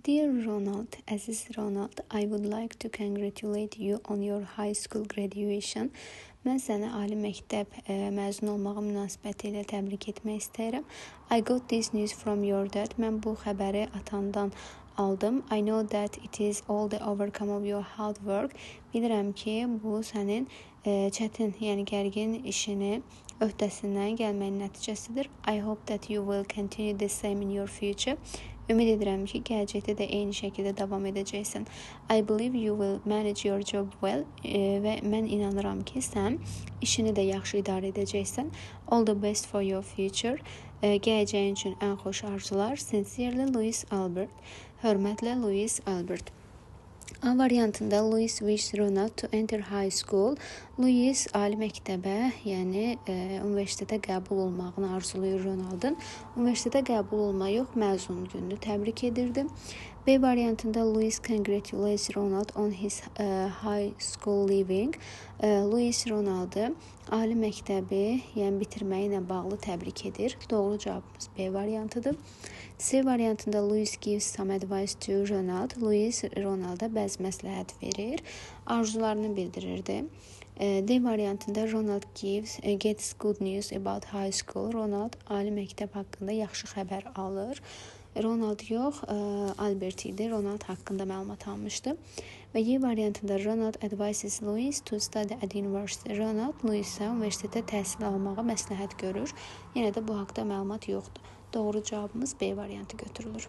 Dear Ronald, əziz Ronald, I would like to congratulate you on your high school graduation. Mən səni ali məktəb məzun olmağı münasibəti ilə təbrik etmək istəyirəm. I got this news from your dad. Mən bu xəbəri atandan aldım. I know that it is all the overcome of your hard work. Bilirəm ki, bu sənin çətin, yəni gərgin işini öhdəsindən gəlməyin nəticəsidir. I hope that you will continue the same in your future. Ümid edirəm ki, gələcəkdə də eyni şəkildə davam edəcəksən. I believe you will manage your job well və mən inanıram ki, sən işini də yaxşı idarə edəcəksən. All the best for your future. Gələcəyin üçün ən xoş arzular. Sincerely, Louis Albert. Hörmətlə, Louis Albert. A variantında Louis wished Ronald to enter high school. Louis ali məktəbə, yəni universitetə qəbul olmağını arzulayır Ronaldın. Universitetə qəbul olma yox, məzun gününü təbrik edirdi. B variantında Louis congratulates Ronald on his high school leaving. Louis Ronaldı ali məktəbi, yəni bitirməyi ilə bağlı təbrik edir. Doğru cavabımız B variantıdır. C variantında Louis gives some advice to Ronald. Louis Ronalda bəzi məsləhət verir, arzularını bildirirdi. D variantında Ronald gets good news about high school. Ronald ali məktəb haqqında yaxşı xəbər alır. Ronald yox, Albert idi. Ronald haqqında məlumat almışdı. Və Y variantında Ronald advises Louis to study at university. Ronald Louisə universitetdə təhsil almağı məsləhət görür. Yenə də bu haqda məlumat yoxdur. Doğru cavabımız B variantı götürülür.